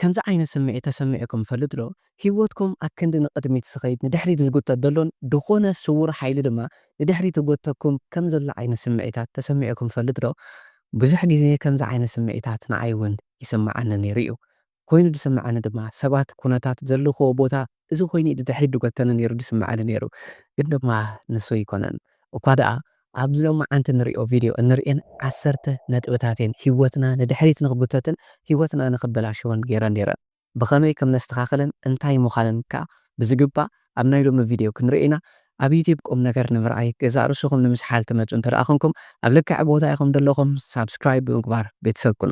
ከምዚ ዓይነት ስምዒት ተሰሚዕኩም ይፈልጥ ዶ? ህይወትኩም ኣክንዲ ንቕድሚት ዝኸይድ ንድሕሪት ዝጉተት ዘሎን ዝኾነ ስውር ሓይሊ ድማ ንድሕሪት ዝጎተኩም ከም ዘሎ ዓይነት ስምዒታት ተሰሚዕኩም ይፈልጥ ዶ? ብዙሕ ግዜ ከምዚ ዓይነት ስምዒታት ንዓይ እውን ይስምዓኒ ነይሩ እዩ። ኮይኑ ዝስምዓኒ ድማ ሰባት ኩነታት ዘለኽዎ ቦታ እዚ ኮይኑ እዩ ንድሕሪት ዝጎተኒ ነይሩ ዝስምዓኒ ነይሩ። ግን ድማ ንሱ ኣይኮነን። እኳ ደኣ ኣብዚ ሎማዓንቲ ንሪኦ ቪድዮ እንሪኤን ዓሰርተ ነጥብታት እየን ህይወትና ንድሕሪት ንኽጉተትን ህይወትና ንኽበላሸወን ገይረን ነይረን። ብኸመይ ከም ነስተኻኽለን እንታይ ምዃነን ከኣ ብዝግባእ ኣብ ናይ ሎሚ ቪድዮ ክንርኢ ኢና። ኣብ ዩቲዩብ ቁም ነገር ንምርኣይ ገዛእ ርእስኹም ንምስሓል ትመጹ እንተ ደኣ ኾንኩም ኣብ ልክዕ ቦታ ኢኹም ዘለኹም ሳብስክራይብ ብምግባር ቤተሰብ ኩኑ።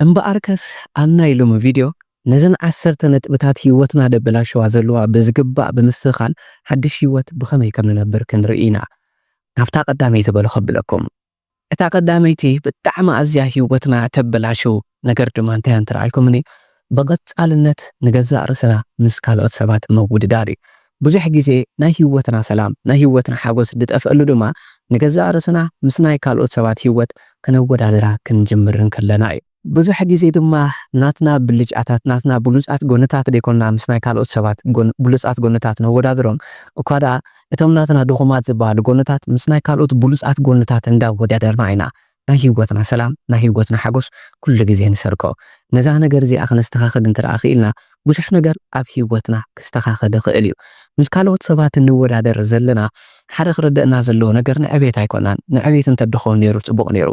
እምበኣርከስ ኣብ ናይ ሎሚ ቪድዮ ነዘን ዓሰርተ ነጥብታት ህይወትና ደበላሸዋ ዘለዋ ብዝግባእ ብምስትኽኻል ሓድሽ ህይወት ብኸመይ ከም ንነብር ክንርኢ ኢና። ናብታ ቀዳመይቲ በሉ ከብለኩም። እታ ቀዳመይቲ ብጣዕሚ ኣዝያ ህይወትና ተበላሽው ነገር ድማ እንታይ እንተ ረኣይኩምኒ፣ ብቐጻልነት ንገዛእ ርእስና ምስ ካልኦት ሰባት ምውድዳር እዩ። ብዙሕ ግዜ ናይ ህይወትና ሰላም፣ ናይ ህይወትና ሓጎስ ዝጠፍአሉ ድማ ንገዛእ ርእስና ምስ ናይ ካልኦት ሰባት ህይወት ከነወዳድራ ክንጅምር እንከለና እዩ። ብዙሕ ግዜ ድማ ናትና ብልጫታት፣ ናትና ብሉጻት ጎንታት ደይኮንና ምስ ናይ ካልኦት ሰባት ጎን-፣ ብሉጻት ጎንታት ነወዳድሮም። እኳ ደኣ እቶም ናትና ድኹማት ዝበሃሉ ጎንታት ምስ ናይ ካልኦት ብሉጻት ጎንታት እንዳወዳደርና ኢና ናይ ህይወትና ሰላም፣ ናይ ህይወትና ሓጎስ ኩሉ ግዜ ንሰርቆ። ነዛ ነገር እዚኣ ክነስተኻኽል እንተ ደኣ ክኢልና ብዙሕ ነገር ኣብ ህይወትና ክስተኻኸል ይኽእል እዩ። ምስ ካልኦት ሰባት እንወዳደር ዘለና ሓደ ክርደእና ዘለዎ ነገር ንዕቤት ኣይኮናን። ንዕቤት እንተድኸውን ነይሩ ጽቡቕ ነይሩ።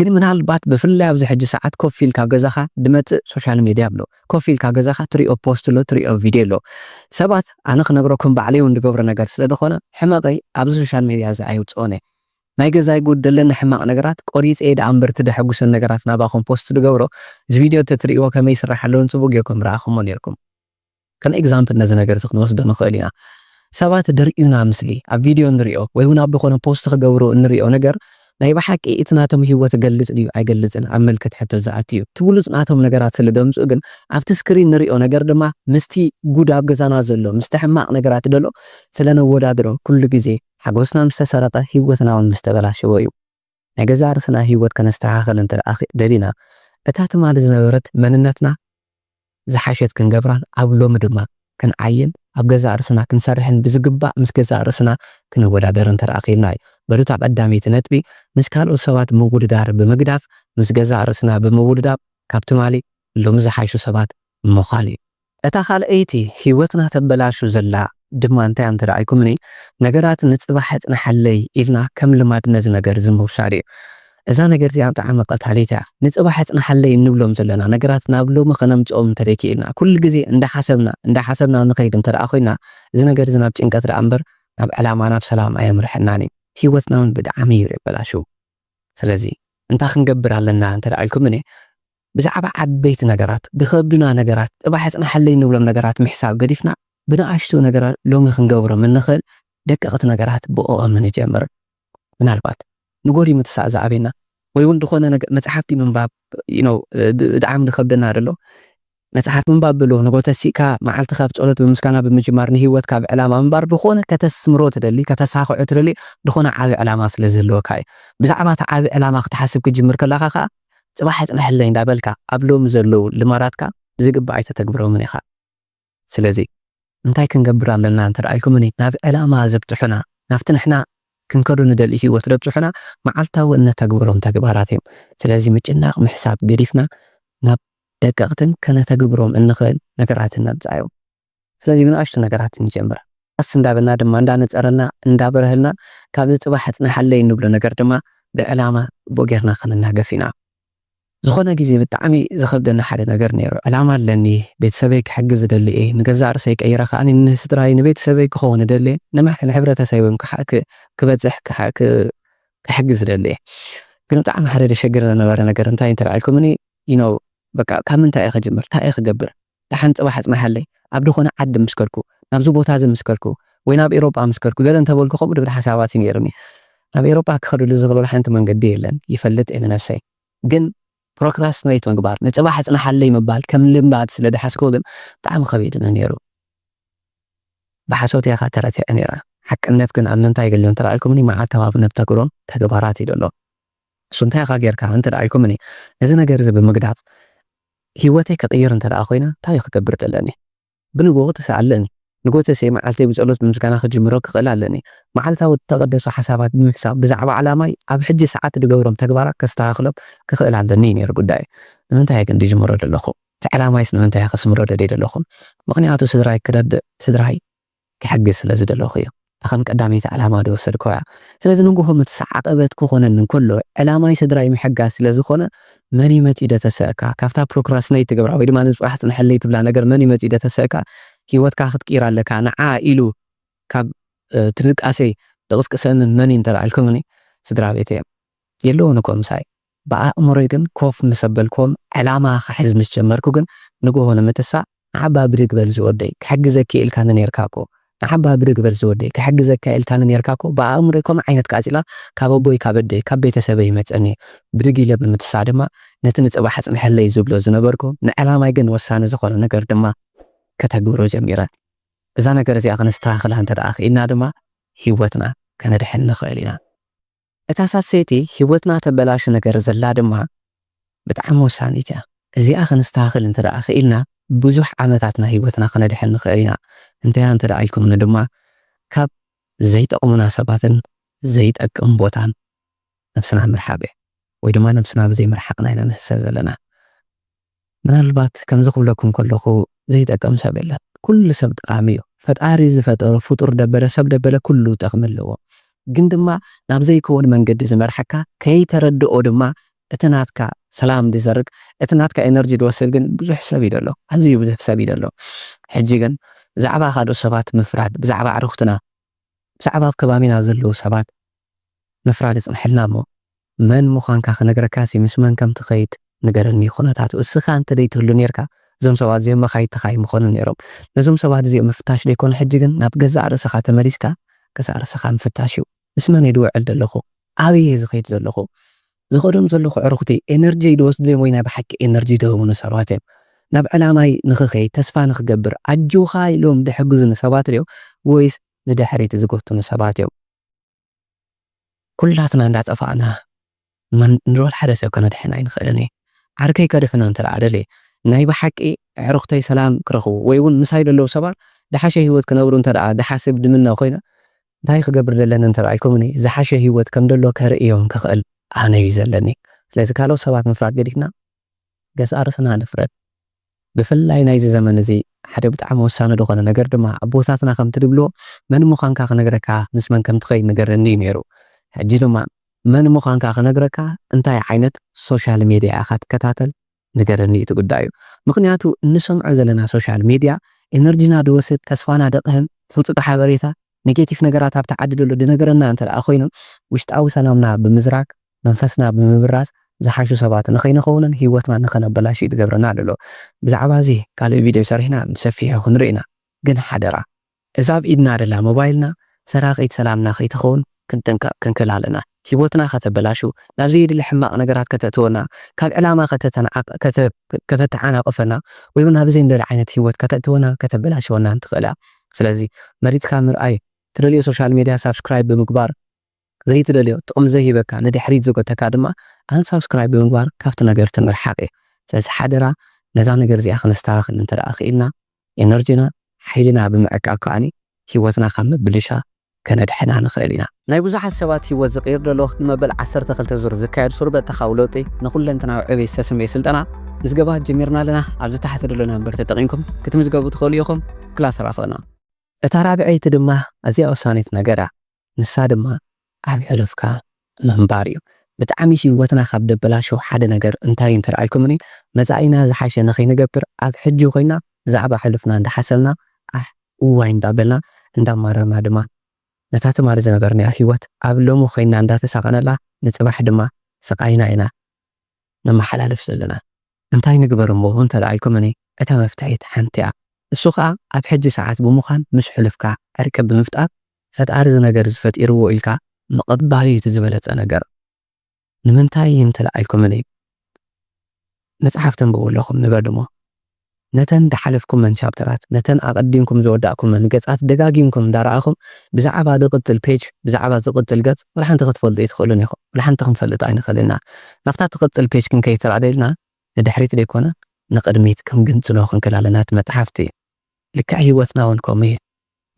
ግን ምናልባት ብፍላይ ኣብዚ ሕጂ ሰዓት ኮፍ ኢልካ ኣብ ገዛኻ ድመጽእ ሶሻል ሜድያ ኣሎ። ኮፍ ኢልካ ኣብ ገዛኻ ትሪኦ ፖስት ኣሎ፣ ትሪኦ ቪድዮ ኣሎ። ሰባት ኣነ ክነግረኩም ባዕለይ እውን ዝገብሮ ነገር ስለ ዝኾነ ሕመቐይ ኣብዚ ሶሻል ሜድያ እዚ ኣይውጽኦን እየ። ናይ ገዛይ ጉድ ደለኒ ሕማቕ ነገራት ቆሪጸ እየ ደኣ እምበር እቲ ደሐጉሰን ነገራት ናባኹም ፖስት ዝገብሮ። እዚ ቪድዮ እንተትሪእዎ ከመይ ይስራሕ ኣለውን ጽቡቕ ጌርኩም ረኣኹሞ ነይርኩም። ከም ኤግዛምፕል ነዚ ነገር እዚ ክንወስዶ ንኽእል ኢና። ሰባት ደርእዩና ምስሊ ኣብ ቪድዮ እንሪኦ ወይ እውን ኣብ ዝኾነ ፖስት ክገብሩ እንሪኦ ነገር ናይ ብሓቂ እቲ ናቶም ህይወት ገልጽ ድዩ ኣይገልጽን ኣብ ምልክት ሕቶ ዝኣቲ እዩ። እቲ ብሉጽ ናቶም ነገራት ስለ ደምጽኡ ግን ኣብቲ ስክሪን ንሪኦ ነገር ድማ ምስቲ ጉድ ኣብ ገዛና ዘሎ ምስቲ ሕማቕ ነገራት ደሎ ስለ ነወዳድሮ ኩሉ ግዜ ሓጎስና ምስ ተሰረቐ ህይወትና እውን ምስ ተበላሸወ እዩ። ናይ ገዛእ ርእስና ህይወት ከነስተኻኽል እንተ ደኣ ደሊና እታ ትማሊ ዝነበረት መንነትና ዝሓሸት ክንገብራን ኣብ ሎሚ ድማ ክንዓይን ኣብ ገዛእ ርእስና ክንሰርሕን ብዝግባእ ምስ ገዛእ ርእስና ክንወዳደር እንተ ደኣ ክኢልና እዩ። በሉ እታ ቀዳመይቲ ነጥቢ ምስ ካልኦት ሰባት ምውድዳር ብምግዳፍ ምስ ገዛእ ርእስና ብምውድዳብ ካብ ትማሊ ሎሚ ዝሓሹ ሰባት ምዃን እዩ። እታ ካልኣይቲ ህይወትና ተበላሹ ዘላ ድማ እንታይ እንተ ደኣ ኢልኩምኒ፣ ነገራት ንጽባሕ ኣጽንሓለይ ኢልና ከም ልማድ ነዚ ነገር እዚ ምውሳድ እዩ። እዛ ነገር እዚኣ ብጣዕሚ ቀታሊት እያ። ንጽባሕ ኣጽንሓለይ እንብሎም ዘለና ነገራት ናብ ሎሚ ከነምጽኦም እንተ ደይክኢልና፣ ኩሉ ግዜ እንዳሓሰብና፣ እንዳሓሰብና ንኸይድ እንተ ደኣ ኮይና፣ እዚ ነገር እዚ ናብ ጭንቀት ደኣ እምበር ናብ ዕላማ፣ ናብ ሰላም ኣየምርሐናን እዩ። ህይወትና እውን ብጣዕሚ እዩ የበላሽው። ስለዚ እንታይ ክንገብር ኣለና እንተ ደኣ ኢልኩምኒ፣ ብዛዕባ ዓበይቲ ነገራት፣ ዝኸብዱና ነገራት፣ ጽባሕ ኣጽንሓለይ እንብሎም ነገራት ምሕሳብ ገዲፍና፣ ብንኣሽቱ ነገራት ሎሚ ክንገብሮም እንኽእል ደቀቕቲ ነገራት ብኦኦም ንጀምር። ምናልባት ንጎዲሙ ትሳእ ዝኣበየና ወይ እውን ዝኾነ ነገ-፣ መጽሓፍቲ ምንባብ፣ you know፣ ብ-፣ ብጣዕሚ ዝኸብደና ደሎ፣ መጽሓፍ ምንባብ ብሎ፣ ንጎ ተሲእካ መዓልትኻ ብጸሎት ብምስጋና ብምጅማር ንህይወትካ ብዕላማ ምንባር፣ ዝኾነ ከተስምሮ ትደሊ፣ ከተሳኽዖ ትደሊ፣ ዝኾነ ዓቢ ዕላማ ስለ ዝህልወካ እዩ። ብዛዕባ እቲ ዓቢ ዕላማ ክትሓስብ ክጅምር ከለኻ ከኣ፣ ጽባሕ ኣጽንሐለይ እንዳበልካ፣ ኣብ ሎሚ ዘለዉ ልማዳትካ ብዝግባእ ኣይተተግብሮምን ኢኻ። ስለዚ፣ እንታይ ክንገብር ኣለና እንተ ደኣ ኢልኩምኒ፣ ናብ ዕላማ ዘብጽሑና፣ ናብቲ ንሕና ክንከዶ ንደሊ ህይወት ዘብጽሑና፣ መዓልታዊ እነተግብሮም ተግባራት እዮም። ስለዚ፣ ምጭናቕ፣ ምሕሳብ ገዲፍና፣ ናብ ደቀቕትን ከነተግብሮም እንኽእል ነገራትን ነብጽኣዮም። ስለዚ፣ ብንኣሽቱ ነገራት ንጀምር። ቀስ እንዳበልና ድማ፣ እንዳነጸረና፣ እንዳበረህልና፣ ካብዚ ጽባሕ ኣጽንሓለይ እንብሎ ነገር ድማ ብዕላማ ጽቡቕ ጌርና ክንናገፍ ኢና። ዝኾነ ግዜ ብጣዕሚ ዝኸብደኒ ሓደ ነገር ነይሩ። ዕላማ ኣለኒ፣ ቤተሰበይ ክሕግዝ እደሊ እየ፣ ንገዛእ ርእሰይ ቀይረ ከኣ ንስድራይ፣ ንቤተሰበይ ክኸውን እደሊ እየ፣ ንማሕ-፣ ንሕብረተሰበይ እውን ክሓ-፣ ክ-፣ ክበጽሕ ክሓ-፣ ክ-፣ ክሕግዝ እደሊ እየ። ግን ብጣዕሚ ሓደ ዘሸግር ዝነበረ ነገር እንታይ እንተ ደኣ ኢልኩምኒ፣ you know፣ በቃ ካብ ምንታይ እየ ክጅምር? እንታይ እየ ክገብር? ደሓን ጽባሕ ኣጽንሓለይ። ኣብ ዝኾነ ዓዲ ምስ ከድኩ፣ ናብዚ ቦታ እዚ ምስ ከድኩ፣ ወይ ናብ ኤሮጳ ምስ ከድኩ፣ ገለ እንተበልኩ ከምኡ ዝብል ሓሳባት እዩ ነይሩኒ። ናብ ኤሮጳ ክኸደሉ ዝኽእለሉ ሓንቲ መንገዲ የለን። ይፈልጥ እየ ንነብሰይ። ግን ፕሮክራስቲኔት ምግባር፣ ንጽባሕ ኣጽንሓለይ ምባል ከም ልማድ ስለ ዝሓዝክዎ ግን ብጣዕሚ ከቢድኒ ነይሩ። ብሓሶት እየ ከኣ ተረቲዐ ነይረ። ሓቅነት ግን ኣብ ምንታይ ገሊኡ እንተ ደኣ ኢልኩምኒ፣ መዓልታዊ ኣብ ነብተግብሮም ተግባራት እዩ ዘሎ። እሱ እንታይ ኢኻ ጌርካ እንተ ደኣ ኢልኩምኒ፣ ነዚ ነገር እዚ ብምግዳፍ ህይወተይ ከቕይር እንተ ደኣ ኮይና እንታይ ክገብር ደለኒ? ብንግሆ ክተስእ ኣለኒ። ንግሆ ተሲኤ መዓልተይ ብጸሎት ብምስጋና ክጅምሮ ክኽእል ኣለኒ። መዓልታዊ እተቐደሱ ሓሳባት ብምሕሳብ ብዛዕባ ዕላማይ ኣብ ሕጂ ሰዓት ዝገብሮም ተግባራት ከስተኻኽሎም ክኽእል ኣለኒ እዩ ነይሩ ጉዳይ። ንምንታይ ግን ድጅምሮ ደለኹ? እቲ ዕላማይስ ንምንታይ ከስምሮ ደልየ ደለኹ? ምኽንያቱ ስድራይ ክረድእ፣ ስድራይ ክሕግዝ ስለ ዝደለኹ እዩ። እታ ከም ቀዳመይቲ ዕላማ ዝወሰድኩዋ እያ። ስለዚ ንግሆ ምትሳእ ዓቐበት ክኾነኒ እንከሎ ዕላማይ ስድራይ ምሕጋዝ ስለ ዝኾነ መን እዩ መጺኡ ደተሰእካ? ካብታ ፕሮክራስቲኔት ትገብራ ወይ ድማ ንጽባሕ ጽንሐለይ ትብላ ነገር መን እዩ መጺኡ ደተሰእካ? ህይወትካ ክትቅይር ኣለካ። ንዓ ኢሉ ካብ ድንቃሴ ደቕስቅሰንን መን እዩ እንተ ኢልኩምኒ ስድራ ቤት እዮም። የለውን እኮ ምሳይ። ብኣእምሮይ ግን ኮፍ ምስ ኣበልክዎም ዕላማ ክሕዝ ምስ ጀመርኩ ግን ንግሆ ንምትሳእ ንዓባ ብድግ በል ዝወደይ ክሕግዘኪ ኢልካኒ ነርካ እኮ። ንዓባ ብድግ በል ዝወደይ ክሕግዘካ ኢልካኒ ነርካ እኮ። ብኣእምሮይ ከምኡ ዓይነት ቃጺላ ካብ ኣቦይ ካብ ኣደይ ካብ ቤተሰበይ ይመጸኒ። ብድግ ኢለ ብምትሳእ ድማ ነቲ ንጽባሕ ኣጽንሐለይ ዝብሎ ዝነበርኩ ንዕላማይ ግን ወሳኒ ዝኾነ ነገር ድማ ከተግብሮ ጀሚረ። እዛ ነገር እዚኣ ከነስተኻኽላ እንተ ደኣ ክኢልና ድማ ህይወትና ከነድሕን ንኽእል ኢና። እታ ሳሰይቲ ህይወትና ተበላሹ ነገር ዘላ ድማ ብጣዕሚ ወሳኒት እያ። እዚኣ ከነስተኻኽል እንተ ደኣ ክኢልና ብዙሕ ዓመታትና ህይወትና ከነድሕን ንኽእል ኢና። እንታይ እንተ ደኣ ኢልኩምኒ ድማ ካብ ዘይጠቕሙና ሰባትን ዘይጠቅም ቦታን ነብስና ምርሓቕ እዩ። ወይ ድማ ነብስና ብዘይ ምርሓቕና ኢና ንህሰብ ዘለና። ምናልባት ከምዚ ክብለኩም ከለኹ ዘይጠቅም ሰብ የለን። ኩሉ ሰብ ጠቓሚ እዩ። ፈጣሪ ዝፈጠሮ ፍጡር ደበለ ሰብ ደበለ ኩሉ ጠቕሚ ኣለዎ። ግን ድማ ናብ ዘይከውን መንገዲ ዝመርሓካ ከይተረድኦ ድማ እቲ ናትካ ሰላም ዝሰርግ እቲ ናትካ ኤነርጂ ዝወስድ ግን ብዙሕ ሰብ እዩ ዘሎ። ኣዝዩ ብዙሕ ሰብ እዩ ዘሎ። ሕጂ ግን ብዛዕባ ካልኦት ሰባት ምፍራድ፣ ብዛዕባ ኣዕሩኽትና፣ ብዛዕባ ኣብ ከባቢና ዘለዉ ሰባት ምፍራድ ይጽንሐልና እሞ መን ምዃንካ ክነግረካሲ ምስ መን ከም ትኸይድ ንገረኒ ኩነታቱ። እስኻ እንተ ደይትህሉ ኔርካ እዞም ሰባት እዚኦም መኻይድትኻ ኣይምኾኑን ኔሮም። ነዞም ሰባት እዚኦም ምፍታሽ ደይኮነ ሕጂ ግን ናብ ገዛእ ርእስኻ ተመሊስካ ገዛእ ርእስኻ ምፍታሽ እዩ። ምስ መን እየ ዝውዕል ዘለኹ? ኣበይ እየ ዝኸይድ ዘለኹ? ዝኸዶም ዘለኹ ኣዕሩኽቲ ኤነርጂየይ ዝወስዱ ድዮም ወይ ናይ ብሓቂ ኤነርጂ ዝህቡኒ ሰባት እዮም? ናብ ዕላማይ ንኽኸይድ ተስፋ ንኽገብር ኣጆኻ ኢሎም ዝሕግዙኒ ሰባት ድዮም ወይስ ንድሕሪት ዝጎቱኒ ሰባት እዮም? ኩላትና እንዳጠፋእና መን ንወላ ሓደ ሰብ ከነድሕን ኣይንኽእልን እዩ። ዓርከይ ከድሕኖ እንተ ደኣ ደልየ ናይ ብሓቂ ኣዕሩኽተይ ሰላም ክረኽቡ ወይ እውን ምሳይ ዘለዉ ሰባት ዝሓሸ ህይወት ክነብሩ እንተ ደኣ ዝሓስብ ድምነ ኮይነ እንታይ ክገብር ደለኒ እንተ ደኣ ኢልኩምኒ ዝሓሸ ህይወት ከም ዘሎ ከርእዮም ክኽእል ኣነ እዩ ዘለኒ። ስለዚ ካልኦት ሰባት ምፍራድ ገዲፍና ገዛእ ርእስና ንፍረድ። ብፍላይ ናይዚ ዘመን እዚ ሓደ ብጣዕሚ ወሳኒ ዝኾነ ነገር ድማ ኣቦታትና ከምቲ ዝብልዎ መን ምዃንካ ክነግረካ ምስ መን ከም ትኸይድ ንገረኒ እዩ ነይሩ። ሕጂ ድማ መን ምዃንካ ክነግረካ እንታይ ዓይነት ሶሻል ሜድያ ኢኻ ትከታተል ንገረኒ እዩ እቲ ጉዳዩ። ምኽንያቱ እንሰምዖ ዘለና ሶሻል ሜድያ ኤነርጂና ዝወስድ፣ ተስፋና ዘቕህም፣ ህጹጽ ሓበሬታ፣ ኔጌቲቭ ነገራት ኣብቲ ዓዲ ዘሎ ዝነግረና እንተ ደኣ ኮይኑ ውሽጣዊ ሰላምና ብምዝራግ መንፈስና ብምብራዝ ዝሓሹ ሰባት ንኸይንኸውንን ህይወትና ንኸነበላሹ እዩ ዝገብረና ዘሎ። ብዛዕባ እዚ ካልእ ቪድዮ ሰሪሕና ብሰፊሑ ክንርኢ ኢና። ግን ሓደራ እዛ ኣብ ኢድና ደላ ሞባይልና ሰራቒት ሰላምና ከይትኸውን ክንጥንቀቕ ክንክእል ኣለና። ህይወትና ከተበላሹ፣ ናብ ዘየድሊ ሕማቕ ነገራት ከተእትወና፣ ካብ ዕላማ ከተተናዓቕ- ከተ- ከተተዓናቕፈና ወይ እውን ናብ ዘይንደሊ ዓይነት ህይወት ከተእትወና ከተበላሽወና እንትኽእል እያ። ስለዚ መሪጽካ ምርኣይ፣ ትደልዮ ሶሻል ሜድያ ሳብስክራይብ ብምግባር ዘይትደልዮ ጥቕሚ ዘይህበካ ንድሕሪት ዝጎተካ ድማ ኣንሳብስክራይብ ብምግባር ካብቲ ነገር ትምርሓቕ እየ። ስለዚ ሓደራ ነዛ ነገር እዚኣ ክነስተኻኽል እንተ ደኣ ክኢልና ኤነርጂና ሓይልና ብምዕቃብ ከኣኒ ህይወትና ካብ ምብልሻ ከነድሕና ንኽእል ኢና። ናይ ብዙሓት ሰባት ህይወት ዝቕይር ዘሎ ንመበል ዓሰርተ ክልተ ዙር ዝካየድ ሱር በተኻዊ ለውጢ ንኹለንተናዊ ዕቤት ዝተሰምየ ስልጠና ምዝገባ ጀሚርና ኣለና። ኣብዚ ታሕቲ ዘሎ ነንበር ተጠቒምኩም ክትምዝገቡ ትኽእሉ ኢኹም። ክላስ ራፈና። እታ ራብዐይቲ ድማ ኣዝያ ወሳኒት ነገር እያ። ንሳ ድማ ኣብ ሕሉፍካ ምንባር እዩ። ብጣዕሚ ህይወትና ካብ ደበላሸው ሓደ ነገር እንታይ እዩ እንተ ደኣ ኢልኩምኒ፣ መጻኢና ዝሓሸ ንኸይንገብር ኣብ ሕጂ ኮይና ብዛዕባ ሕሉፍና እንዳሓሰብና ኣሕ እዋይ እንዳበልና እንዳማረርና ድማ ነታ ትማሊ ዝነበርናያ ህይወት ኣብ ሎሚ ኮይና እንዳተሳቐናላ ንጽባሕ ድማ ስቓይና ኢና ነመሓላልፍ ዘለና። እንታይ ንግበር እሞ እንተ ደኣ ኢልኩምኒ፣ እታ መፍትሒት ሓንቲ እያ። እሱ ኸኣ ኣብ ሕጂ ሰዓት ብምዃን ምስ ሕሉፍካ ዕርቂ ብምፍጣር፣ ፈጣሪ እዚ ነገር እዚ ፈጢርዎ ኢልካ ምቕባል እዩ እቲ ዝበለጸ ነገር። ንምንታይ እንተ ደኣ ኢልኩምኒ፣ መጽሓፍ ተንብቡ ኣለኹም ንበል እሞ፣ ነተን ዝሓለፍኩመን ቻፕተራት፣ ነተን ኣቐዲምኩም ዝወዳእኩመን ገጻት ደጋጊምኩም እንዳረኣኹም፣ ብዛዕባ ዝቕጽል ፔጅ፣ ብዛዕባ ዝቕጽል ገጽ፣ ወላ ሓንቲ ክትፈልጡ ኣይትኽእሉን ኢኹም። ወላ ሓንቲ ክንፈልጥ ኣይንኽእልን ኢና። ናብታ ትቕጽል ፔጅ ክንከይድ ተራእደ ኢልና፣ ንድሕሪት ደይኮነ፣ ንቕድሚት ክንግንጽሎ ክንክእል ኣለና። እቲ መጽሓፍቲ ልክዕ ህይወትና እውን ከምኡ እዩ።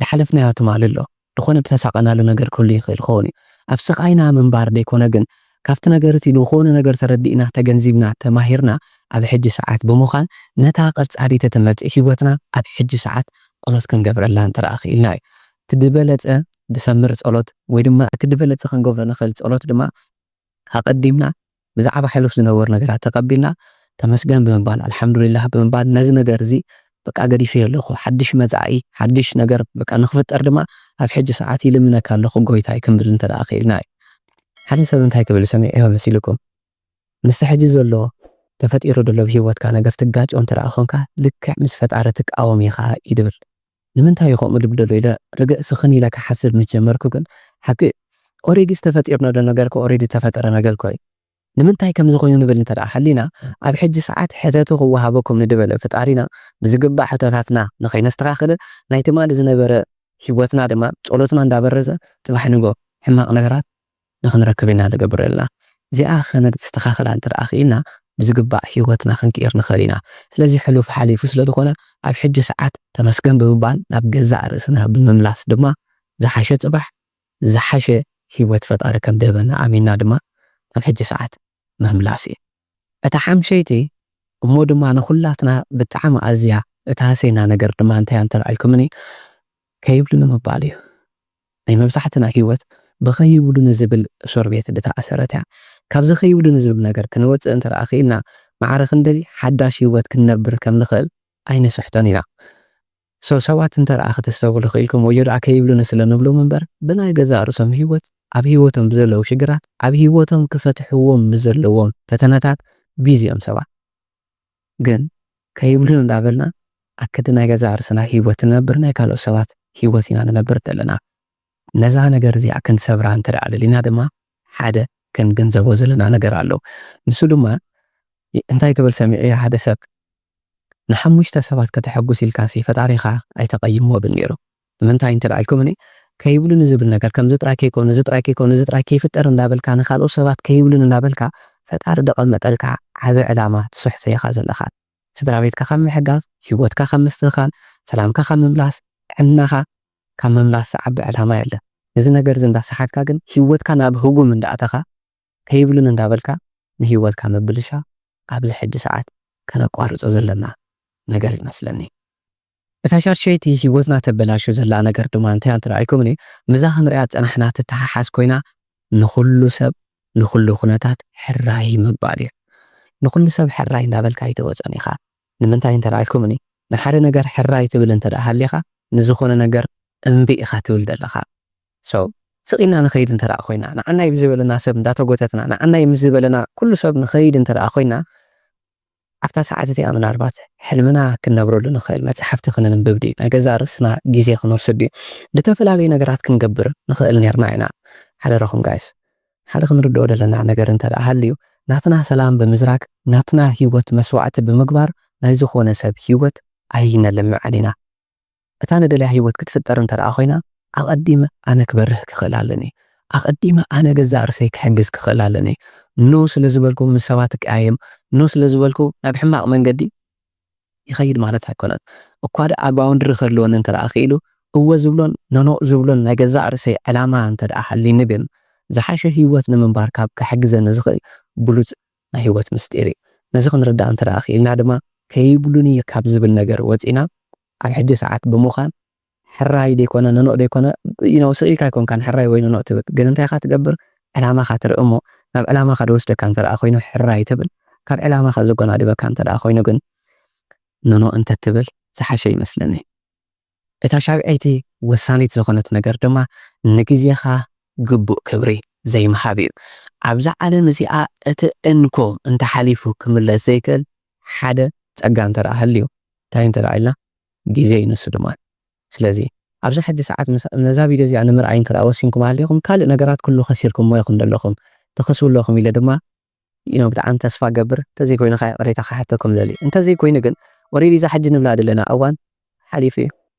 ዝሓለፍናዮ ትማሊ ኣሎ። ዝኾነ ብተሳቐናሉ ነገር ክህሉ ይኽእል ክኸውን እዩ። ኣብ ስቓይና ምንባር ዘይኮነ ግን ካብቲ ነገር እቲ ዝኾነ ነገር ተረዲእና፣ ተገንዚብና፣ ተማሂርና ኣብ ሕጂ ሰዓት ብምዃን ነታ ቀጻሊት እትመጽእ ህይወትና ኣብ ሕጂ ሰዓት ጸሎት ክንገብረላ እንተ ደኣ ክኢልና እዩ። እቲ ዝበለጸ ብሰምር ጸሎት ወይ ድማ እቲ ዝበለጸ ክንገብሮ ንኽእል ጸሎት ድማ ኣቐዲምና ብዛዕባ ሕሉፍ ዝነበሩ ነገራት ተቐቢልና ተመስገን ብምባል ኣልሓምዱሊላህ ብምባል ነዚ ነገር እዚ በቃ ገዲፈዮ ኣለኹ፣ ሓድሽ መጻኢ ሓድሽ ነገር በቃ ንኽፍጠር ድማ ኣብ ሕጂ ሰዓት ይልምነካ ኣለኹ ጎይታይ ክንብል እንተ ደኣ ክኢልና እዩ። ሓደ ሰብ እንታይ ክብል ሰሚዐዮ መሲልኩም? ምስቲ ሕጂ ዘሎ ተፈጢሩ ዘሎ ብህይወትካ ነገር ትጋጮ እንተ ደኣ ኾንካ ልክዕ ምስ ፈጣሪ ትቃወም ኢኻ እዩ ድብል። ንምንታይ እዩ ከምኡ ድብል ዘሎ ኢለ ርግእ ስኽን ኢለ ክሓስብ ምስ ጀመርኩ ግን ሓቂ ኦሬዲ ዝተፈጢሩ ዘሎ ነገር ኮ ኦሬዲ ተፈጠረ ነገር ኮ እዩ። ንምንታይ ከምዚ ኮይኑ ንብል እንተ ደኣ ሃሊና ኣብ ሕጂ ሰዓት ሕተቱ ክወሃበኩም ንድበለ ፈጣሪና ብዝግባእ ሕቶታትና ንኸይነስተኻኽል ናይ ትማሊ ዝነበረ ህይወትና ድማ ጸሎትና እንዳበረዘ ጽባሕ ንጎ ሕማቕ ነገራት ንኽንረክብ ኢና ንገብር ዘለና። እዚኣ ከነስተኻኽላ እንተ ደኣ ክኢልና ብዝግባእ ህይወትና ክንቅይር ንኽእል ኢና። ስለዚ ሕሉፍ ሓሊፉ ስለ ዝኾነ ኣብ ሕጂ ሰዓት ተመስገን ብምባል ናብ ገዛእ ርእስና ብምምላስ ድማ ዝሓሸ ጽባሕ ዝሓሸ ህይወት ፈጣሪ ከም ደህበና ኣሚንና ድማ ኣብ ሕጂ ሰዓት ምምላስ እዩ። እታ ሓምሸይቲ እሞ ድማ ንኹላትና ብጣዕሚ ኣዝያ እታ ሃሰይና ነገር ድማ እንታይ እንተ ደኣ ኢልኩምኒ ከይብሉኒ ምባል እዩ። ናይ መብዛሕትና ህይወት ብኸይብሉኒ ዝብል እሱር ቤት ዝተኣሰረት እያ። ካብዚ ከይብሉኒ ዝብል ነገር ክንወፅእ እንተ ደኣ ክኢልና ማዕረ ክንደይ ሓዳሽ ህይወት ክንነብር ከም ንኽእል ኣይንስሕቶን ኢና። So ሰባት እንተ ደኣ ክተስተብህሉ ክኢልኩም ወዮ ደኣ ከይብሉኒ ስለ ንብሎም እምበር ብናይ ገዛእ ርእሶም ህይወት ኣብ ህይወቶም ብዘለዉ ሽግራት ኣብ ህይወቶም ክፈትሕዎም ብዘለዎም ፈተነታት ቢዚ እዮም ሰባት። ግን ከይብሉን እንዳበልና ኣብ ክንዲ ናይ ገዛእ ርእስና ህይወት ንነብር ናይ ካልኦት ሰባት ህይወት ኢና ንነብር ዘለና። ነዛ ነገር እዚኣ ክንሰብራ እንተ ደኣ ደሊና ድማ ሓደ ክንግንዘቦ ዘለና ነገር ኣሎ። ንሱ ድማ እንታይ ክብል ሰሚዐዮ ሓደ ሰብ ንሓሙሽተ ሰባት ከተሐጉስ ኢልካሲ ፈጣሪኻ ኣይተቐይምዎ ብል ነይሩ። ንምንታይ እንተ ደኣ ኢልኩምኒ ከይብሉኒ ዝብል ነገር ከምዚ ጥራይ ከይኮኑ እዚ ጥራይ ከይኮኑ እዚ ጥራይ ከይፍጠር እንዳበልካ ንኻልኦት ሰባት ከይብሉን እንዳበልካ ፈጣሪ ደቐመጠልካ ዓቢ ዕላማ ትስሕቶ ኢኻ ዘለኻ። ስድራ ቤትካ ካብ ምሕጋዝ፣ ህይወትካ ካብ ምስትኽኻል፣ ሰላምካ ካብ ምምላስ፣ ጥዕናኻ ካብ ምምላስ ዝዓቢ ዕላማ የለን። ነዚ ነገር እዚ እንዳሰሓትካ ግን ህይወትካ ናብ ህጉም እንዳኣተኻ ከይብሉን እንዳበልካ ንህይወትካ ምብልሻ ኣብዚ ሕጂ ሰዓት ከነቋርጾ ዘለና ነገር ይመስለኒ። እታ ሻድሸይቲ ህይወትና ተበላሹ ዘላ ነገር ድማ እንታይ እንተ ደኣ ኢልኩምኒ ምዛ ክንሪኣ ዝጸናሕና ትተሓሓዝ ኮይና ንኹሉ ሰብ ንኹሉ ኩነታት ሕራይ ምባል እዩ። ንኹሉ ሰብ ሕራይ እንዳበልካ ኣይትወጾን ኢኻ። ንምንታይ እንተ ደኣ ኢልኩምኒ ንሓደ ነገር ሕራይ ትብል እንተ ደኣ ሃሊኻ ንዝኾነ ነገር እምቢ ኢኻ ትብል ዘለኻ። So ስቕ ኢልና ንኸይድ እንተ ደኣ ኮይና ንዓናይ ብዝበለና ሰብ እንዳተጎተትና ንዓናይ ምስ ዝበለና ኩሉ ሰብ ንኸይድ እንተ ደኣ ኮይና ኣብታ ሰዓት እቲኣ ምናልባት ሕልምና ክንነብረሉ ንኽእል መጽሓፍቲ ክንንብብ ድዩ ናይ ገዛእ ርእስና ግዜ ክንወስድ ድዩ ዝተፈላለዩ ነገራት ክንገብር ንኽእል ኔርና ኢና። ሓደራኹም ጋይስ ሓደ ክንርድኦ ዘለና ነገር እንተ ደኣ ሃልዩ ናትና ሰላም ብምዝራግ ናትና ህይወት መስዋዕቲ ብምግባር ናይ ዝኾነ ሰብ ህይወት ኣይነልምዕን ኢና። እታ ንደልያ ህይወት ክትፍጠር እንተ ደኣ ኮይና ኣቐዲመ ኣነ ክበርህ ክኽእል ኣለኒ። ኣቐዲመ ኣነ ገዛእ ርእሰይ ክሕግዝ ክኽእል ኣለኒ። ኖ ስለ ዝበልኩ ምስ ሰባት እቀያየም፣ ኖ ስለ ዝበልኩ ናብ ሕማቕ መንገዲ ይኸይድ ማለት ኣይኮነን። እኳ ደኣ ባውንድሪ ክህልወኒ እንተ ደኣ ክኢሉ እወ ዝብሎን ኖኖ ዝብሎን ናይ ገዛእ ርእሰይ ዕላማ እንተ ደኣ ሃልይኒ ግን ዝሓሸ ህይወት ንምንባር ካብ ክሕግዘኒ ዝኽእል ብሉጽ ናይ ህይወት ምስጢር እዩ። ነዚ ክንርዳእ እንተ ደኣ ክኢልና ድማ ከይብሉኒ ካብ ዝብል ነገር ወጺና ኣብ ሕጂ ሰዓት ብምዃን ሕራይ ደይኮነ ነኖእ ደይኮነ you know ስቕ ኢልካ ኣይኮንካን ሕራይ ወይ ነኖእ ትብል ግን እንታይ ኢኻ ትገብር ዕላማኻ ትርኢ እሞ ናብ ዕላማኻ ዝወስደካ እንተ ደኣ ኮይኑ ሕራይ ትብል ካብ ዕላማኻ ዘጎናድበካ እንተ ደኣ ኮይኑ ግን ነኖእ እንተ ትብል ዝሓሸ ይመስለኒ። እታ ሻብዐይቲ ወሳኒት ዝኾነት ነገር ድማ ንግዜኻ ግቡእ ክብሪ ዘይምሃብ እዩ። ኣብዛ ዓለም እዚኣ እቲ እንኮ እንተሓሊፉ ክምለስ ዘይክእል ሓደ ጸጋ እንተ ደኣ ሃልዩ እንታይ እንተ ደኣ ኢልና ግዜ እዩ ንሱ ድማ። ስለዚ ኣብዚ ሕጂ ሰዓት ነዛ ቪድዮ እዚኣ ንምርኣይ እንተ ደኣ ወሲንኩም ሃሊኹም ካልእ ነገራት ኩሉ ከሲርኩሞ ኢኹም ዘለኹም። ትኸስቡ ኣለኹም ኢለ ድማ you know ብጣዕሚ ተስፋ ገብር እንተዘይኮይኑ ከዓ ይቕሬታ ክሓተኩም ደሊ እንተዘይኮይኑ ግን already እዛ ሕጂ ንብላ ዘለና እዋን ሓሊፉ እዩ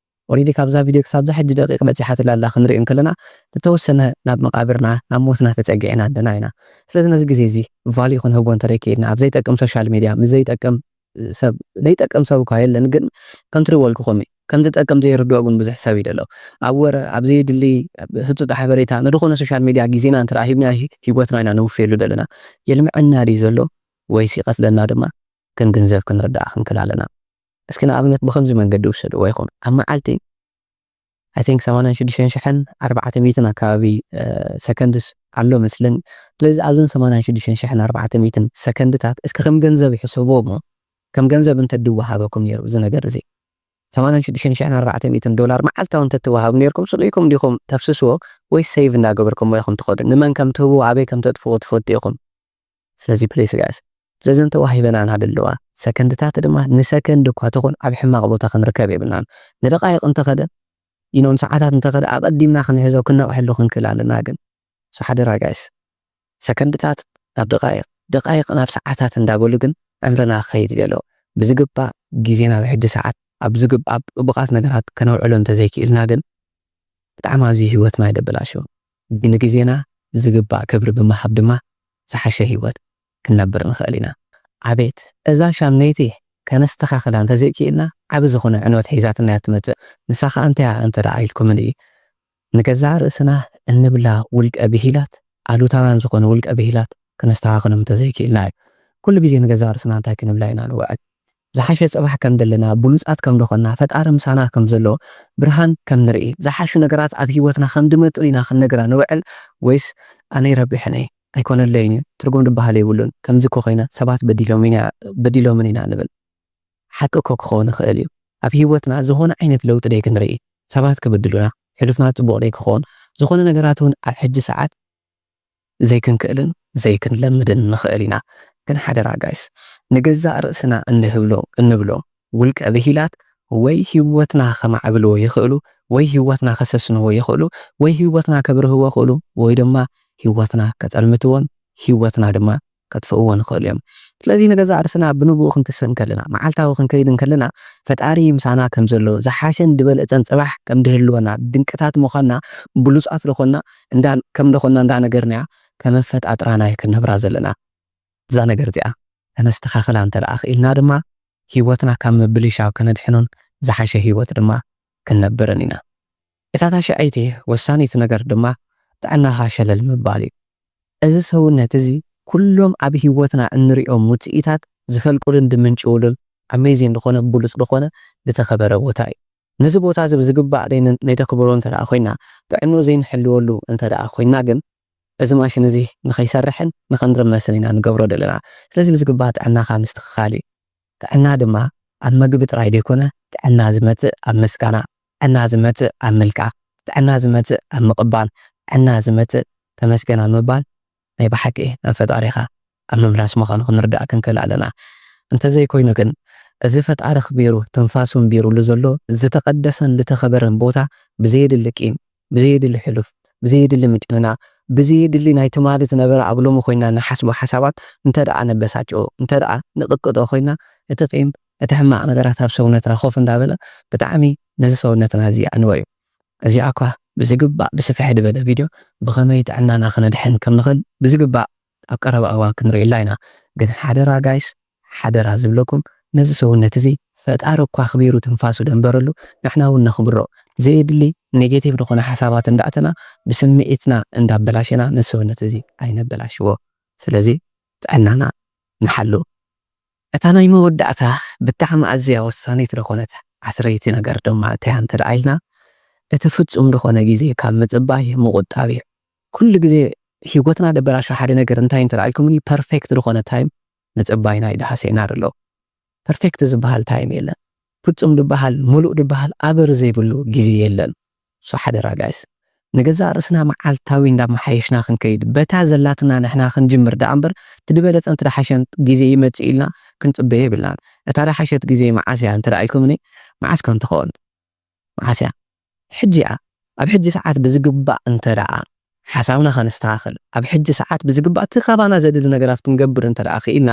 already ካብዛ ቪድዮ ክሳብዛ ሕጂ ደቂቕ በፂሓትላ ኣላ ክንርኢ እንከለና ዝተወሰነ ናብ መቃብርና ናብ ሞትና ተፀጊዕና ኣለና ኢና ስለዚ ነዚ ግዜ እዚ value ክንህቦ እንተደይ ክኢልና ኣብ ዘይጠቅም social media ምስ ዘይጠቅም ሰብ ዘይጠቅም ሰብ እኳ የለን፣ ግን ከምቲ ዝበልኩኹም እዩ። ከም ዝጠቅም ዘይርድኦ ግን ብዙሕ ሰብ እዩ ዘሎ። ኣብ ወረ፣ ኣብ ዘየድሊ ህጹጽ ሓበሬታ ንድኾነ ሶሻል ሚድያ ግዜና እንተ ሂብና፣ ህይወትና ኢና ነውፍየሉ ዘለና። የልምዐና ድዩ ዘሎ ወይስ ይቐትለና ድማ ክንግንዘብ ክንርዳእ ክንክል ኣለና። እስኪ ንኣብነት ብኸምዚ መንገዲ ውሰድዎ ኢኹም። ኣብ መዓልቲ I think ሰማንያን ሽዱሽተን ሽሕን ኣርባዕተ ሚእትን ኣካባቢ ሰከንድስ ኣሎ መስለኒ። ስለዚ ኣብዘን ሰማንያን ሽዱሽተን ሽሕን ኣርባዕተ ሚእትን ሰከንድታት እስኪ ከም ገንዘብ ይሕሰቦ እሞ፣ ከም ገንዘብ እንተድወሃበኩም ነይሩ እዚ ነገር እዚ፣ ሰማንያን ሽዱሽተን ሽሕን ኣርባዕተ ሚእትን ዶላር መዓልታዊ እንተትወሃቡ ነይርኩም፣ ስቕ ኢልኩም ዲኹም ተፍስስዎ ወይ ሴቭ እንዳገበርኩምዎ ኢኹም ትኸዱ? ንመን ከም ትህቡ፣ ኣበይ ከም ተጥፍዎ ትፈልጡ ኢኹም። ስለዚ ፕሊስ ጋይስ፣ ስለዘን ተዋሂበናና ዘለዋ ሰከንድታት ድማ ንሰከንድ እኳ ትኹን ኣብ ሕማቕ ቦታ ክንርከብ የብልናን። ንደቃይቕ እንተኸደ ኢኖን ሰዓታት እንተኸደ ኣቐዲምና ክንሕዞ ክነቕሕሉ ክንክል ኣለና። ግን ሶ ሓደራ ጋይስ፣ ሰከንድታት ናብ ደቃይቕ፣ ደቃይቕ ናብ ሰዓታት እንዳበሉ ግን ዕምርና ክኸይድ ይደሎ። ብዝግባእ ግዜና ኣብ ሕጂ ሰዓት ኣብ ዝግብ ኣብ ጥቡቓት ነገራት ከነውዕሎ እንተዘይክኢልና ግን ብጣዕሚ ኣዝዩ ህይወትና ይደበላሾ። ንግዜና ዝግባእ ክብሪ ብምሃብ ድማ ዝሓሸ ህይወት ክንነብር ንኽእል ኢና። ኣቤት እዛ ሻምነይቲ ከነስተኻኽላ እንተዘይክኢልና ዓቢ ዝኾነ ዕንወት ሒዛትና እያ ትመጽእ። ንሳ ኸኣ እንታይ እያ እንተ ደኣ ኢልኩምኒ፣ ንገዛእ ርእስና እንብላ ውልቀ ብሂላት፣ ኣሉታውያን ዝኾኑ ውልቀ ብሂላት ከነስተኻኽሎም እንተዘይክኢልና እዩ። ኩሉ ግዜ ንገዛእ ርእስና እንታይ ክንብላ ኢና ንውዕል? ዝሓሸ ጽባሕ ከም ዘለና፣ ብሉጻት ከም ዝኾንና፣ ፈጣሪ ምሳና ከም ዘሎ፣ ብርሃን ከም ንርኢ፣ ዝሓሹ ነገራት ኣብ ህይወትና ከም ድመጹ ኢና ክንነግራ ንውዕል? ወይስ ኣነ ይረብሕን እየ፣ ኣይኮነለይን እዩ፣ ትርጉም ዝበሃል የብሉን፣ ከምዚ እኮ ኮይና ሰባት በዲሎም ኢና፣ በዲሎምን ኢና ንብል? ሓቂ እኮ ክኸውን ይኽእል እዩ። ኣብ ህይወትና ዝኾነ ዓይነት ለውጢ ደይ ክንርኢ፣ ሰባት ክብድሉና፣ ሕሉፍና ጽቡቕ ደይ ክኸውን፣ ዝኾነ ነገራት እውን ኣብ ሕጂ ሰዓት ዘይክንክእልን ዘይክንለምድን ንኽእል ኢና። ግን ሓደራ ጋይስ፣ ንገዛእ ርእስና እንህብሎ፣ እንብሎ ውልቀ ብሂላት ወይ ህይወትና ከማዕብልዎ ይኽእሉ፣ ወይ ህይወትና ከሰስንዎ ይኽእሉ፣ ወይ ህይወትና ከብርህዎ ይኽእሉ፣ ወይ ድማ ህይወትና ከጸልምትዎን ህይወትና ድማ ከጥፍእዎን ይኽእሉ እዮም። ስለዚ ንገዛእ ርእስና ብንቡእ ክንትስእ እንከለና፣ መዓልታዊ ክንከይድ እንከለና፣ ፈጣሪ ምሳና ከም ዘሎ፣ ዝሓሸን ዝበለጸን ጽባሕ ከም ድህልወና፣ ድንቅታት ምዃንና፣ ብሉጻት ዝኾንና እንዳ-፣ ከም ደኾንና እንዳነገርናያ፣ ከም ኣፈጣጥራና ክንነብራ ዘለና። እዛ ነገር እዚኣ ከነስተኻኽላ እንተ ደኣ ክኢልና ድማ፣ ህይወትና ካብ ምብልሻው ከነድሕኖን ዝሓሸ ህይወት ድማ ክንነብርን ኢና። እታ ታሽዓይቲ ወሳኒት ነገር ድማ ጥዕናኻ ሸለል ምባል እዩ። እዚ ሰውነት እዚ ኩሎም ኣብ ህይወትና እንሪኦም ውጽኢታት ዝፈልቁሉን ድምንጭውሉን ኣሜዚን ዝኾነ ብሉጽ ዝኾነ ዝተኸበረ ቦታ እዩ። ነዚ ቦታ እዚ ብዝግባእ ደይ-፣ ነይተኽብሮ እንተ ደኣ ኮይና፣ ጥዕንኡ ዘይንሕልወሉ እንተ ደኣ ኮይና ግን፣ እዚ ማሽን እዚ ንኸይሰርሕን ንኸንርመስን ኢና ንገብሮ ዘለና። ስለዚ ብዝግባእ ጥዕናኻ ምስትኽኻል እዩ። ጥዕና ድማ ኣብ መግቢ ጥራይ ደይኮነ፣ ጥዕና ዝመጽእ ኣብ ምስጋና፣ ጥዕና ዝመጽእ ኣብ ምልቃ፣ ጥዕና ዝመጽእ ኣብ ምቕባል፣ ጥዕና ዝመጽእ ተመስገን ኣብ ምባል ናይ ብሓቂ ናብ ፈጣሪኻ ኣብ ምምላስ ምዃኑ ክንርዳእ ክንክእል ኣለና። እንተዘይኮይኑ ግን፣ እዚ ፈጣሪ ኣኽቢሩ ትንፋሱ ኣንቢሩሉ ዘሎ ዝተቐደሰን ዝተኸበረን ቦታ ብዘየድሊ ቂም፣ ብዘየድሊ ሕሉፍ፣ ብዘየድሊ ምጭንና፣ ብዘየድሊ ናይ ትማሊ ዝነበረ ኣብ ሎሚ ኮይና ንሓስቦ ሓሳባት እንተ ደኣ ነበሳጭኦ፣ እንተ ደኣ ንቕጥቅጦ ኮይና፣ እቲ ቂም፣ እቲ ሕማቕ ነገራት ኣብ ሰውነትና ኮፍ እንዳበለ ብጣዕሚ ነዚ ሰውነትና እዚ የዕንዎ እዩ። እዚኣ እኳ ብዝግባእ ብስፍሕ ዝበለ ቪድዮ ብኸመይ ጥዕናና ክነድሕን ከም ንኽእል ብዝግባእ ኣብ ቀረባ እዋን ክንርእየላ ኢና። ግን ሓደራ ጋይስ፣ ሓደራ ዝብለኩም ነዚ ሰውነት እዚ ፈጣሪ እኳ ኣኽቢሩ ትንፋሱ ደንበረሉ፣ ንሕና እውን ነኽብሮ። ዘየድሊ ኔጌቲቭ ዝኾነ ሓሳባት እንዳእተና ብስምዒትና እንዳበላሸና ነዚ ሰውነት እዚ ኣይነበላሽዎ። ስለዚ ጥዕናና ንሓሉ። እታ ናይ መወዳእታ ብጣዕሚ ኣዝያ ወሳኒት ዝኾነት ዓስረይቲ ነገር ድማ እንታይ እያ እንተ ደኣ ኢልና፣ እቲ ፍጹም ዝኾነ ግዜ ካብ ምጽባይ ምቑጣብ እዩ። ኩሉ ግዜ ህይወትና ደበላሾ ሓደ ነገር እንታይ እንተ ደኣ ኢልኩምኒ፣ ፐርፌክት ዝኾነ ታይም ምጽባይና እዩ ደሃሰና ዘሎ። ፐርፌክት ዝበሃል ታይም የለን። ፍጹም ዝበሃል፣ ምሉእ ዝበሃል፣ ኣበር ዘይብሉ ግዜ የለን። ሶ ሓደራ ጋይስ፣ ንገዛእ ርእስና መዓልታዊ እንዳመሓየሽና ክንከይድ፣ በታ ዘላትና ንሕና ክንጅምር ደኣ እምበር፣ እቲ ዝበለጸን እቲ ደሓሸን ግዜ ይመጽእ ኢልና ክንጽበዮ የብልናን። እታ ደሓሸት ግዜ መዓስ እያ እንተ ደኣ ኢልኩምኒ፣ መዓስ ከም ትኸውን? መዓስ እያ? ሕጂ እያ። ኣብ ሕጂ ሰዓት ብዝግባእ እንተ ደኣ ሓሳብና ከነስተኻኽል፣ ኣብ ሕጂ ሰዓት ብዝግባእ እቲ ካባና ዘድሊ ነገራት ክንገብር እንተ ደኣ ክኢልና፣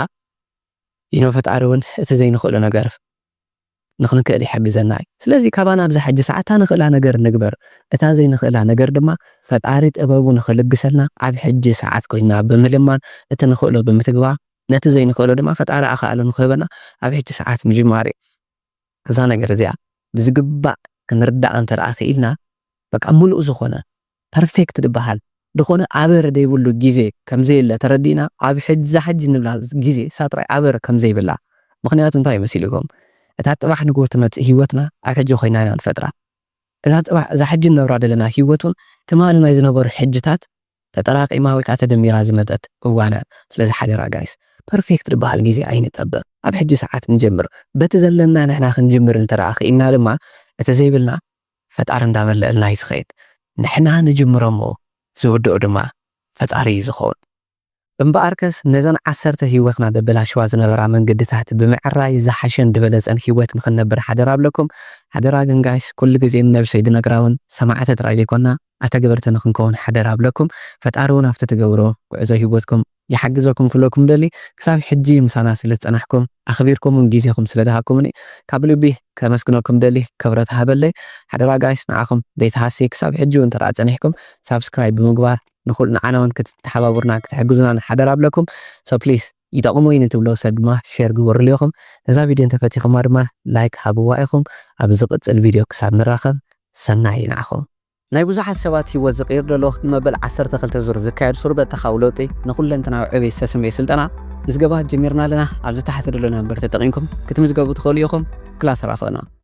ኢኖ ፈጣሪ እውን እቲ ዘይንኽእሎ ነገር ንኽንክእል ይሕግዘና እዩ። ስለዚ ካባና ኣብዛ ሕጂ ሰዓት እታ ንኽእላ ነገር ንግበር። እታ ዘይንኽእላ ነገር ድማ ፈጣሪ ጥበቡ ንኽልግሰልና ኣብ ሕጂ ሰዓት ኮይንና ብምልማን እቲ ንኽእሎ ብምትግባር ነቲ ዘይንኽእሎ ድማ ፈጣሪ ኣኽኣሎ ንክህበና ኣብ ሕጂ ሰዓት ምጅማር እዩ። እዛ ነገር እዚኣ ብዝግባእ ክንርዳኣ እንተ ደኣ ክኢልና፣ በቃ ምሉእ ዝኾነ ፐርፌክት ዝበሃል ዝኾነ ኣበር ዘይብሉ ግዜ ከም ዘየለ ተረዲእና፣ ኣብ ሕጂ፣ እዛ ሕጂ ንብላ ግዜ እሳ ጥራይ ኣበር ከም ዘይብላ። ምኽንያቱ እንታይ መሲልኩም? እታ ጽባሕ ንግሆ ትመጽእ ህይወትና ኣብ ሕጂ ኮይና ኢና ንፈጥራ። እዛ ጽባሕ፣ እዛ ሕጂ ንነብራ ዘለና ህይወት እውን ትማሊ ናይ ዝነበሩ ሕጅታት ተጠራቂማ ወይ ከዓ ተደሚራ ዝመጸት እዋን እያ። ስለዚ ሓደራ ጋይስ፣ ፐርፌክት ዝበሃል ግዜ ኣይንጠብቕ። ኣብ ሕጂ ሰዓት ንጀምር። በቲ ዘለና ንሕና ክንጅምር እንተ ደኣ ክኢልና ድማ፣ እቲ ዘይብልና ፈጣሪ እንዳመለአልና እዩ ዝኸይድ። ንሕና ንጅምሮ እሞ ዝውድኦ ድማ ፈጣሪ እዩ ዝኸውን። እምበኣርከስ ነዘን ዓሰርተ ህይወትና ደበላሽዋ ዝነበራ መንገድታት ብምዕራይ ዝሓሸን ዝበለጸን ህይወት ንኽንነብር ሓደራ ኣብለኩም። ሓደራ ግን ጋይስ፣ ኩሉ ግዜ ንነብሰይ ድነግራ እውን ሰማዕቲ ጥራይ ዘይኮና ኣተግበርቲ ንኽንከውን ሓደራ ኣብለኩም። ፈጣሪ እውን ኣብቲ ትገብሮ ጉዕዞ ህይወትኩም ይሓግዘኩም ክብለኩም ደሊ። ክሳብ ሕጂ ምሳና ስለ ዝጸናሕኩም፣ ኣኽቢርኩምን ግዜኹም ስለ ደሃብኩምኒ ካብ ልቢ ከመስግነኩም ደሊ። ክብረት ሃበለይ። ሓደራ ጋይስ፣ ንዓኹም ዘይተሃሲ ክሳብ ሕጂ እውን እንተ ደኣ ጸኒሕኩም ሳብስክራይብ ብምግባር ንኹል-፣ ንዓና እውን ክትተሓባቡርና ክትሕግዙና ንሓደራ ኣብለኩም። So ፕሊስ፣ ይጠቕሙ እዩ ንትብሎ ሰብ ድማ ሼር ግበሩሉ ኢኹም። ነዛ ቪድዮ እንተፈቲኹማ ድማ ላይክ ሃብዋ ኢኹም። ኣብ ዝቕጽል ቪድዮ ክሳብ ንራኸብ፣ ሰናይ ንዓኹም። ናይ ብዙሓት ሰባት ህይወት ዝቕይር ዘሎ ንመበል ዓሰርተ ክልተ ዙር ዝካየድ ሱር በተኻዊ ለውጢ ንኹለንተናዊ ዕቤት ዝተሰምየ ስልጠና ምዝገባ ጀሚርና ኣለና። ኣብዚ ታሕቲ ዘሎ ነምበር ተጠቒምኩም ክትምዝገቡ ትኽእሉ ኢኹም። ክላስ ራኸብና።